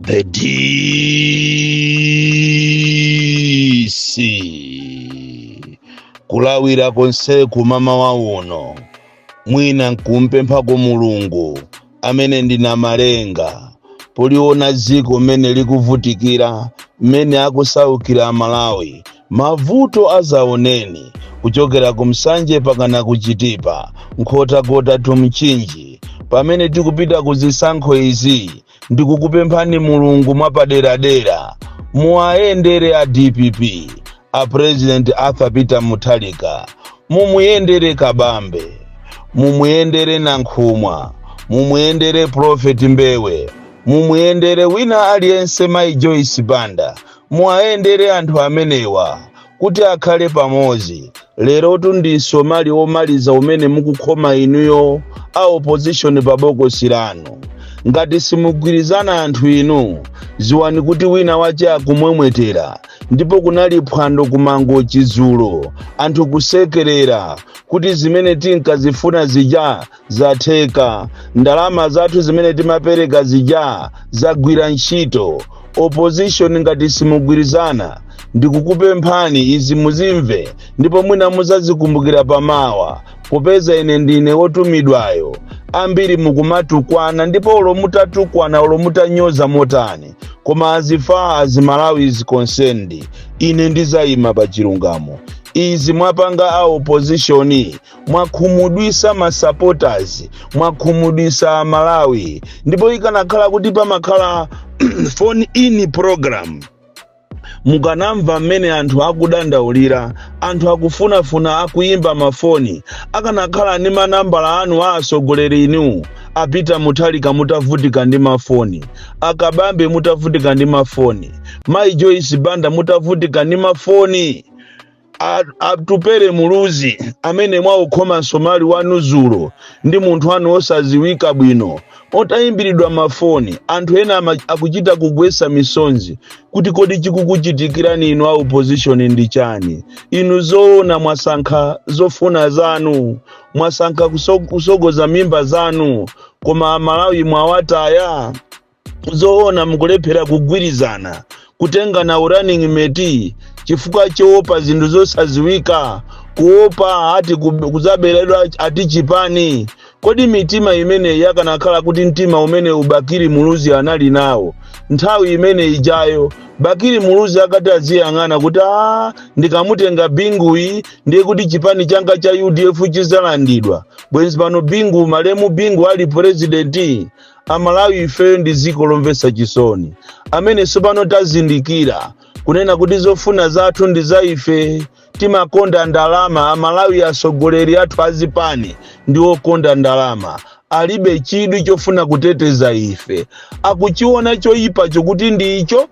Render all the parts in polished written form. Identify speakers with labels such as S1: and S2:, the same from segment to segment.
S1: The DC kulawira konseku mamawa uno, mwina nkumpemphako Mulungu amene ndina malenga, poliona dziko mmene likuvutikira, mmene akusaukira Amalawi, mavuto azaoneni, kuchokera ku Msanje pakana ku Chitipa, Nkhotakota to Mchinji. Pamene tikupita ku zisankho izi, ndikukupemphani Mulungu mwapaderadera, muwayendere a DPP, a President Arthur Peter Mutharika, mumuyendere Kabambe, mumuyendere Nankhumwa, mumuyendere Prophet Mbewe, mumuyendere wina aliyense, Mai Joyce Banda, muwayendere anthu amenewa kuti akhale pamodzi. Lerotu ndi msomali womaliza umene mukukhoma inuyo a opposition pa bokosi lanu. Ngati simugwirizana anthu inu, ziwani kuti wina wache akumwemwetera. Ndipo kunali phwando kuMangochi dzulo, anthu kusekerera kuti zimene tinkazifuna zija zatheka, ndalama zathu zimene timapereka zija zagwira ntchito. Opposition, ngati simugwirizana, ndikukupemphani izi muzimve, ndipo mwina muzazikumbukira pamawa, popeza ine ndine wotumidwayo. Ambiri mukumatukwana, ndipo olo mutatukwana, olo mutanyoza motani, koma as far as Malawi is concerned, ine ndizayima pa chilungamo. Izi mwapanga a opposition, mwakhumudwisa ma supporters, mwakhumudwisa Malawi. Ndipo ikanakhala kuti pamakhala phone in program, mukanamva mmene anthu akudandaulira. Anthu akufunafuna, akuyimba mafoni. Akanakhala ndi manambala anu a atsogoleri inu, a Peter Mutharika mutavutika ndi mafoni, aKabambe mutavutika ndi mafoni, Mai Joyce Banda mutavutika ndi mafoni, Atupere Muluzi amene mwaukhoma msomali wanu zulo ndi munthu anu osaziwika bwino, otayimbiridwa mafoni, anthu ena akuchita kugwesa misonzi kuti kodi chikukuchitikirani inu a opposition ndi chani? Inu zoona mwasankha zofuna zanu, mwasankha kusogoza mimba zanu, koma Amalawi mwawataya. Zoona mukulephera kugwirizana, kutengana running mate, chifukwa choopa zinthu zosaziwika, kuopa ati kuzaberedwa, ati chipani. Kodi mitima imeneyi yakanakhala kuti mtima umene uBakili Muluzi anali nawo nthawi imene ijayo, Bakili Muluzi akati aziyang'ana kuti a ndikamutenga Binguyi ndiye kuti chipani changa cha UDF chizalandidwa, bwenzi pano Bingu, malemu Bingu, ali president? Amalawi ifeyo ndi dziko lomvetsa chisoni, amene sopano tazindikira kunena kuti zofuna zathu ndi za ife. Timakonda ndalama. Amalawi, atsogoleri athu azipani ndi okonda ndalama, alibe chidwi chofuna kuteteza ife. Akuchiona choyipacho kuti ndi icho,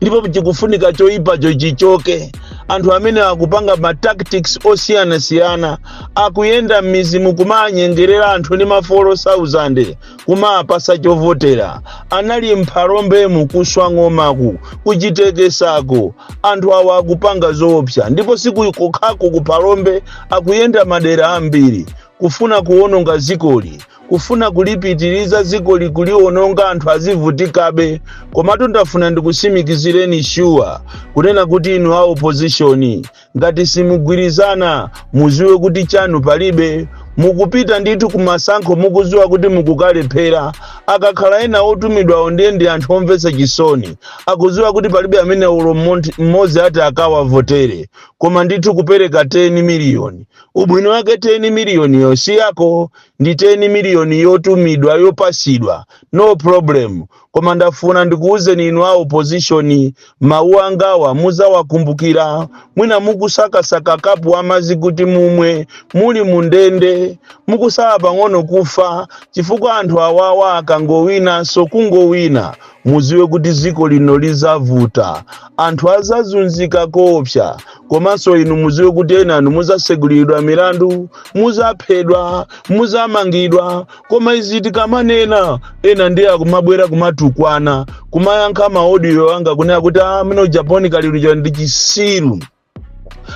S1: ndipo chikufunika choyipacho chichoke. Anthu amene akupanga ma tactics osiyanasiyana, akuyenda m'mizimu kumanyengerera anthu ndi ma 4000 kumapasa chovotera. Anali mPhalombemu, kuswa ng'omaku, kuchitekesako. Anthu awa akupanga zoopsa, ndipo sikukokhako kuPhalombe, akuyenda madera ambiri kufuna kuwononga zikoli, kufuna kulipitiriza zikoli, kuliwononga, anthu azivutikabe. Komatu ndafuna ndikusimikizireni sure kunena kuti inu a opposition, ngati simugwirizana, muziwe kuti chanu palibe. Mukupita ndithu kumasankho mukuziwa kuti mukukalephera. Akakhala ena otumidwawo ndiye ndi anthu omvetsa chisoni, akuziwa kuti palibe amene ulo mmodzi ati akawavotere, koma ndithu kupereka 10 miliyoni. Ubwino wake 10 miliyoni yo si yako, ndi 10 miliyoni yotumidwa, yopasidwa, no problem. Koma ndafuna ndikuwuzeni inu a opposition, mawu angawa muzawakumbukira. Mwina mukusakasaka kapu amazi kuti mumwe, muli mundende, mukusala pang'ono kufa, chifukwa anthu awawa akangowinanso, kungowina, muziwe kuti dziko lino lizavuta, anthu azazunzika koopsa. Komanso inu muziwe kuti enanu muzasegulidwa milandu, muzaphedwa, muzamangidwa. Koma izi tikamanena, ena ndiye akumabwera kumatukwana, kumayankha ma audio anga kunena kuti amene ujaponi kaliluja ndi chisiru.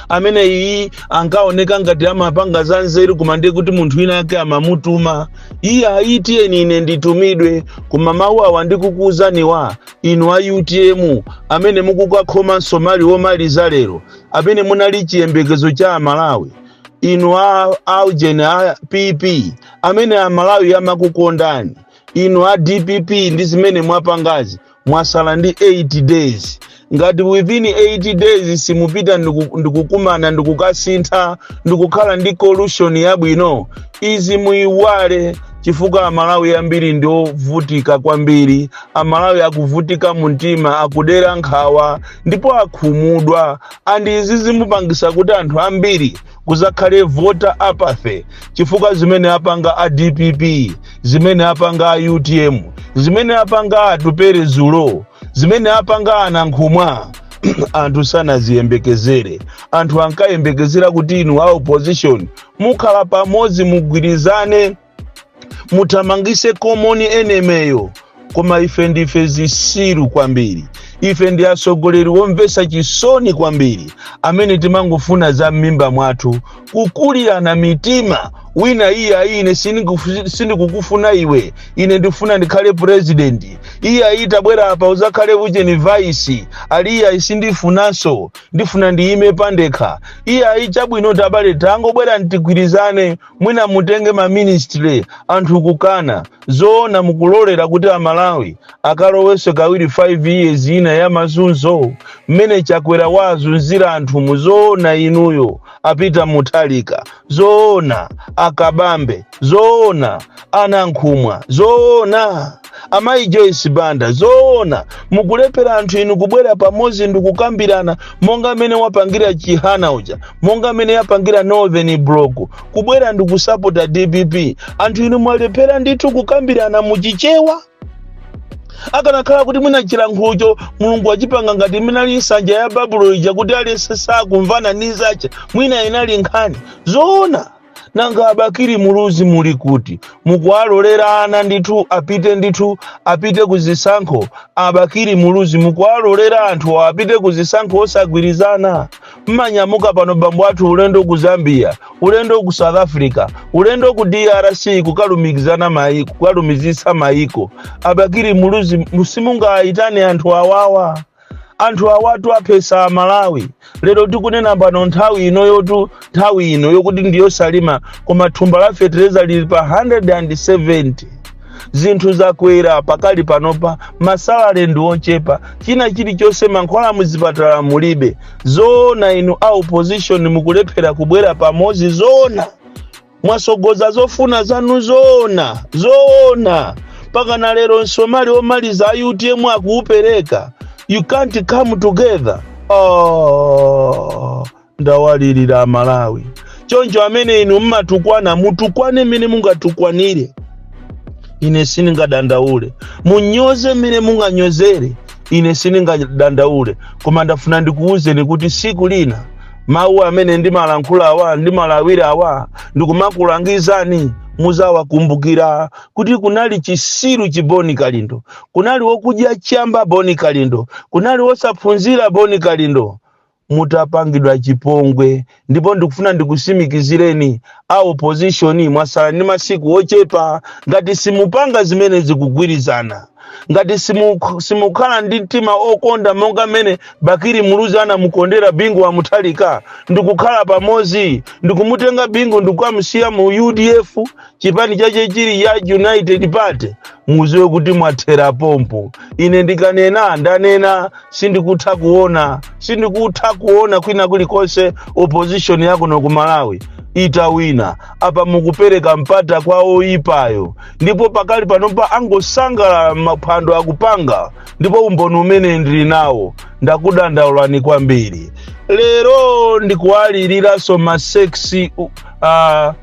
S1: Amene iyi ankaoneka ngati amapanga za nzeru, koma ndiye kuti munthu wina ake amamutuma. Iye ayitiyeni ine nditumidwe. Koma mawu awa ndikukuwuzaniwa, inu a UTM amene mukukakhoma msomali womaliza lero, amene munali chiyembekezo cha Amalawi, inu a aujeni a PP amene Amalawi amakukondani, inu a DPP ndi zimene mwapangazi, mwasala ndi 8 days. Ngati within 8 days simupita ndikukumana, ndikukasintha, ndikukhala ndi coalition yabwino, izi muyiwale, chifukwa Amalawi ambiri ndi ovutika kwambiri. Amalawi akuvutika mumtima, akudera nkhawa ndipo akhumudwa, and izi zimupangisa kuti anthu ambiri kuzakhale voter apathy, chifukwa zimene apanga a DPP, zimene apanga a UTM, zimene apanga Atupere zulo, zimene apanga Anankhumwa, anthu sanaziyembekezere. Anthu ankayembekezera kuti inu a opposition mukhala pamodzi, mugwirizane, muthamangise common enemyyo. Koma ife ndife zisiru kwambiri, ife ndi atsogoleri womvetsa chisoni kwambiri amene timangofuna za m'mimba mwathu, kukulirana mitima. Wina iye ayi, ine sindikukufuna iwe, ine ndifuna ndikhale president. Iye ayi, tabwera apa uzakhale ucheni vice. Ali iye ayi, sindifunanso, ndifuna ndiyime pandekha. Iye ayi, chabwino, tabale tangobwera ntigwirizane, mwina mutenge ma ministry. Anthu kukana. Zoona mukulolera kuti Amalawi akalowenso kawiri 5 years ina ya mazunzo mmene Chakwera wazunzira anthu? Muzoona inuyo apita Muthalika? Zoona Akabambe? Zoona Anankhumwa? Zoona amayi Joyce Banda? Zoona mukulephera anthu inu kubwera pamodzi ndikukambirana monga mmene wapangira Chihana uja, monga mmene yapangira Northern Block, kubwera ndikusapota DPP? Anthu inu mwalephera ndithu kukambirana muchichewa. Akanakhala kuti mwina chilankhulocho Mulungu achipanga ngati imene ali nsanja ya Babulo ija, kuti aliyense sakumvana ndi nzache, mwina inali nkhani. Zoona nanga Abakiri Muluzi muli kuti? Mukuwalolera ana ndithu apite, ndithu apite kuzisankho. Abakiri Muluzi, mukuwalolera anthu apite kuzisankho osagwirizana? Mmanyamuka pano bambo athu, ulendo ku Zambia, ulendo ku South Africa, ulendo ku DRC, kukalumikizana maiko, kukalumizitsa maiko. Abakiri Muluzi, simungayitane anthu awawa? Anthu awatu aphesa Amalawi. Lero tikunena pano, nthawi ino yotu, nthawi ino yokuti ndiyosalima, koma thumba la fetereza lili pa 170. Zinthu zakwera pakali panopa, ma salary ndi ochepa, china chilichonse, mankhwala muzipatala mulibe. Zoona inu a opposition mukulephera kubwera pamodzi? Zoona mwasogoza zofuna zanu? Zoona, zoona mpaka na lero msomali omaliza a UTM akuupereka, you can't come together? Oh, ndawalirira Amalawi. Choncho amene inu mmatukwana, mutukwane mmene mungatukwanire, ine sindingadandaule. Munyoze mmene munganyozere, ine sindingadandaule. Koma ndafuna ndikuwuzeni kuti siku lina mawu amene ndimalankhula awa, ndimalawira awa, ndikumakulangizani, muzawakumbukira kuti kunali chisiru chiboni Kalindo, kunali wokudya chamba Boni Kalindo, kunali wosaphunzira Boni Kalindo, mutapangidwa chipongwe. Ndipo ndikufuna ndikusimikizireni a opposition, mwasala ndi masiku ochepa. Ngati simupanga zimene zikugwirizana, ngati simukhala ndi mtima okonda monga mmene Bakiri Muluzi anamukondera Bingu wa Muthalika, ndikukhala pamodzi, ndikumutenga Bingu ndikukamusiya mu UDF, chipani chache chili ya United Party, muziwe kuti mwathera pompo. Ine ndikanena ndanena. Sindikutha kuona, sindikutha kuona kwina kulikonse opposition yakuno ku Malawi itawina. Apa mukupereka mpata kwa oyipayo, ndipo pakali panopa angosangalala maphwando akupanga, ndipo umboni umene ndili nawo. Ndakudandaulani kwambiri. Lero ndikuwaliriranso ma sex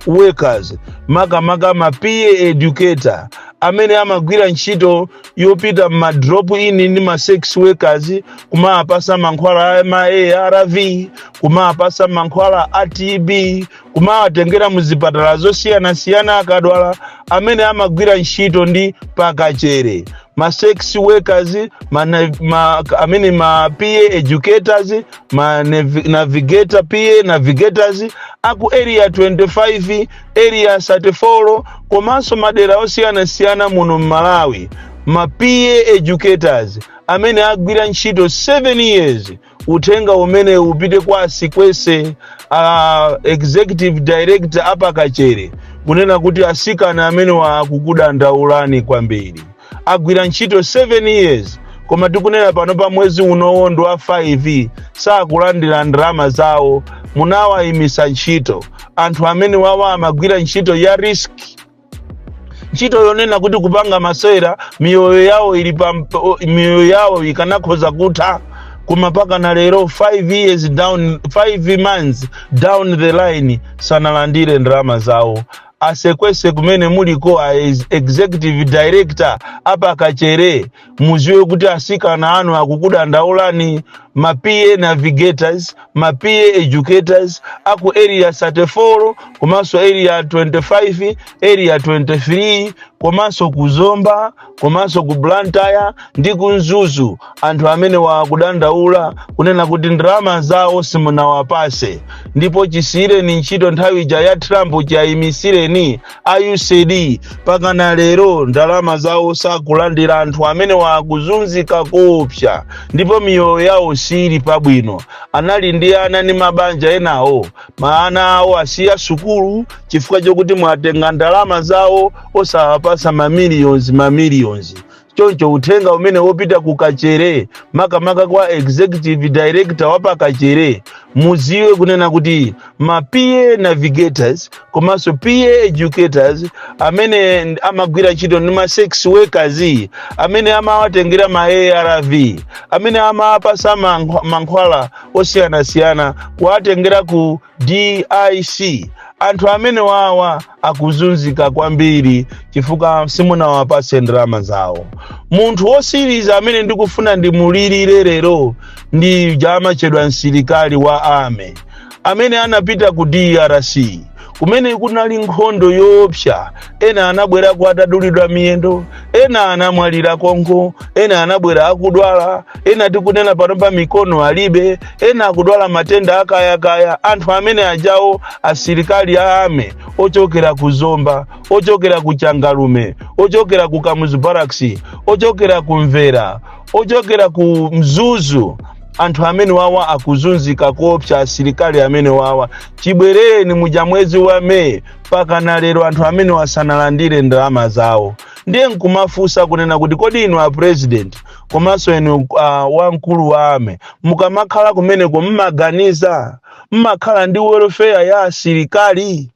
S1: workers, makamaka ma peer educator amene amagwira ntchito yopita ma drop in ndi ma sex workers, kumapasa mankhwala ma ARV, kumapasa mankhwala a TB. Kumawatengera muzipatala zosiyanasiyana akadwala, amene amagwira ntchito ndi pakachere, ma sex workers, amene ma peer educators, ma navigator, peer navigators aku Area 25, Area 34, komanso madera osiyanasiyana muno mMalawi, ma peer educators amene agwira ntchito 7 years. Uthenga umene upite kwa Asikwese, executive director apakachere, kunena kuti asikana amene wakukudandaulani kwambiri, agwira ntchito 7 years, koma tikunena pano pa mwezi unowo ndi wa 5 sakulandira ndalama zawo. Munawayimisa ntchito. Anthu amene wawa amagwira ntchito ya risk, ntchito yonena kuti kupanga masewera, miyoyo yawo ili pa miyoyo yawo ikanakhoza kutha, koma paka na lero, 5 years down, 5 months down the line, sanalandire ndalama zawo. Asekwese, kumene muliko, a executive director apakachere, muziwe kuti asikana anu akukudandaulani, ma peer navigators, ma peer educators aku Area 34, komanso Area 25, Area 23, komanso ku Zomba, komanso ku Blantyre ndi ku Mzuzu. Anthu amene wakudandaula kunena kuti ndalama zawo simunawapase, ndipo chisiyireni ntchito nthawi ija ya Trump, chayimisireni a USAID, pakana lero ndalama zawo sakulandira. Anthu amene wakuzunzika koopsa ndipo miyoyo yawo sili pabwino. Anali ndi ana ndi mabanja enawo, maana awo asiya sukulu chifukwa chokuti mwatenga ndalama zawo osawapasa, mamillions, mamillions. Choncho uthenga umene wopita ku Kachere, makamaka kwa executive director wa pakachere, muziwe kunena kuti ma peer navigators komanso peer educators amene amagwira ntchito ndi ma sex workers, amene amawatengera ma ARV, amene amawapasa mankhwala osiyanasiyana kuwatengera ku DIC, anthu amene wawa akuzunzika kwambiri chifukwa simunawapase ndalama zawo. Munthu wosiriza amene ndikufuna ndimulirire lero ndi jamachedwa msilikali wa army amene anapita ku DRC kumene kunali nkhondo yoopsa. Ena anabwerako atadulidwa miyendo, ena anamwalira konko, ena anabwera akudwala, ena tikunena pano pa mikono alibe, ena akudwala matenda akayakaya. Anthu amene ajawo, asilikali a army ochokera ku Zomba, ochokera ku Changalume, ochokera ku Kamuzu Barracks, ochokera ku Mvera, ochokera ku Mzuzu, anthu amene wawa akuzunzika koopsa. Asilikali amene wawa chibwerereni muja mwezi wa Meyi mpaka na lero anthu amene wasanalandire ndalama zawo. Ndiye nkumafunsa kunena kuti kodi inu a president komanso inu wamkulu wa army, mukamakhala kumeneko mmaganiza, mmakhala ndi welfare ya asilikali?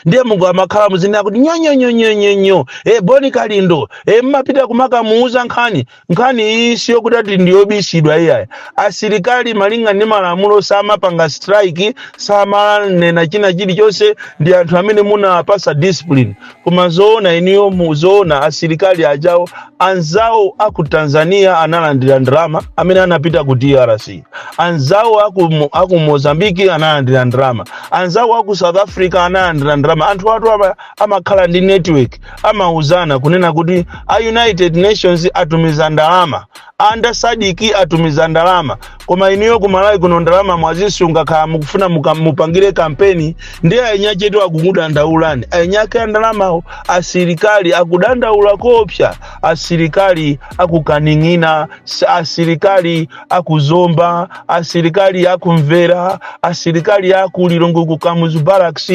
S1: Ndiye mukamakhala muzinena kuti nyonyonyonyonyo, e Boni Kalindo, e mmapita kumakamuuza nkhani. Nkhani iyi siyokuti ati ndiyobisidwa, iyayi. Asilikali malinga ndi malamulo samapanga strike, samanena china chilichonse. Ndi anthu amene munawapasa discipline. Koma zoona iniyo, muzoona asilikali ajawo, anzawo aku Tanzania analandira ndalama amene anapita ku DRC, anzawo aku Mozambiki analandira ndalama, anzawo aku South Africa analandira ndalama. Anthu atu amakhala ndi network, amauzana kunena kuti a United Nations atumiza ndalama, anda SADC atumiza ndalama, koma iniyo kumalawi kuno ndalama mwazisunga, kaya mukufuna mupangire kampeni. Ndi ainyachetu akukudandaulani, ainyake ndalamawo. Asilikali akudandaula kopsa, asilikali akukaning'ina, asilikali akuzomba, asilikali akumvera, asilikali akulilongwe ku Kamuzu Barracks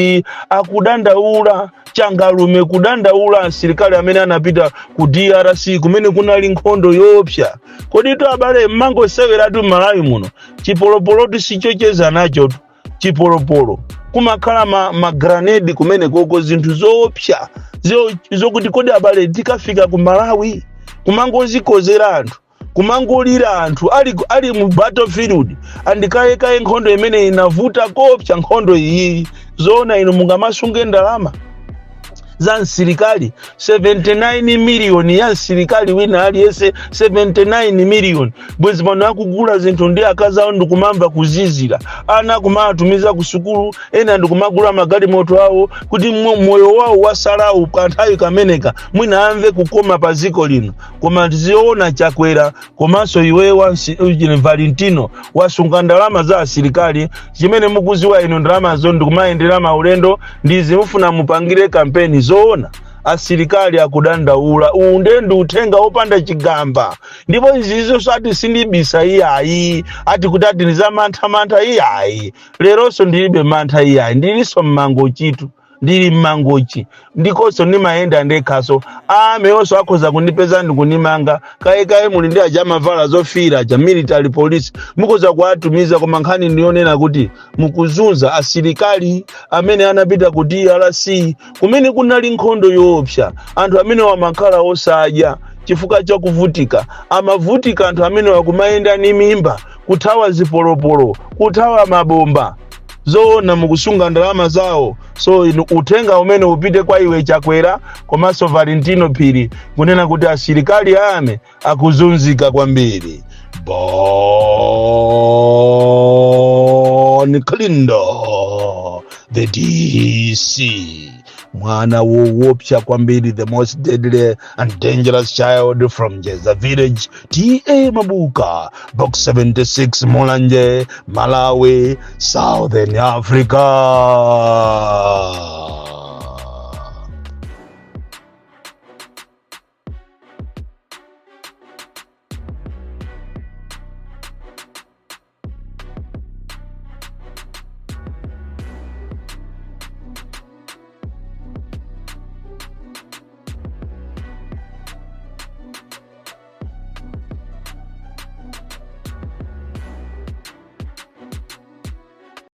S1: akudandaula, Changalume kudandaula, asilikali amene anapita ku DRC kumene kunali nkhondo yoopsa. Kodi to abale, mmangoseweratu m'Malawi muno? Chipolopolotu sichocheza nacho. Chipolopolo kumakhala ma grenade kumene koko, zinthu zoopsa zokuti kodi abale, tikafika ku Malawi kumangozikozera anthu, kumangolira anthu ali mu battlefield, andikayekaye nkhondo imene inavuta kopsa, nkhondo iyi. Zoona inu mungamasunge ndalama? Za msilikali 79 miliyoni ya msilikali wina aliyense, 79 miliyoni, bwezi pano akugula zinthu ndi akazi awo, ndikumamva kuzizira, ana kumawatumiza ku sukulu, ena ndikumagula magalimoto awo kuti moyo wawo wasalawu kanthawi kameneka mwina amve kukoma pa ziko lino. Koma tiziona Chakwera komanso iwe ujeni Valentino wasunga ndalama za asilikali. Chimene mukuziwa inu, ndalamazo ndikumayendera maulendo, ndizi mufuna mupangire kampeni. Zoona, asilikali akudandaula. Uwu ndiye ndi uthenga wopanda chigamba, ndipo izizo sati sindibisa iyayi, ati kuti ati ndi za manthamantha iyayi. Leronso ndilibe mantha iyayi, ndilinso mmangochitu, ndili mmangochi, ndikonso ndimayenda ndekhaso. Ameyonso akhoza kundipeza ndikundimanga. Kayekaye muli ndi aja amavala zofira aja, military police, mukhoza kuwatumiza. Koma nkhani ndiyonena kuti mukuzunza asilikali amene anapita ku DRC kumene kunali nkhondo yoopsa. Anthu amene wamakhala osadya chifukwa chakuvutika, amavutika anthu amene wakumayenda ni mimba, kuthawa zipolopolo, kuthawa mabomba. Zoona mukusunga ndalama zawo? So inu, uthenga umene upite kwa iwe Chakwera komanso Valentino Phiri, kunena kuti asilikali ame akuzunzika kwambiri. Bon Kalindo, the DC, mwana woopsa kwambiri, the most deadly and dangerous child from Jeza Village, TA Mabuka, Box 76, Mulanje, Malawi, Southern Africa.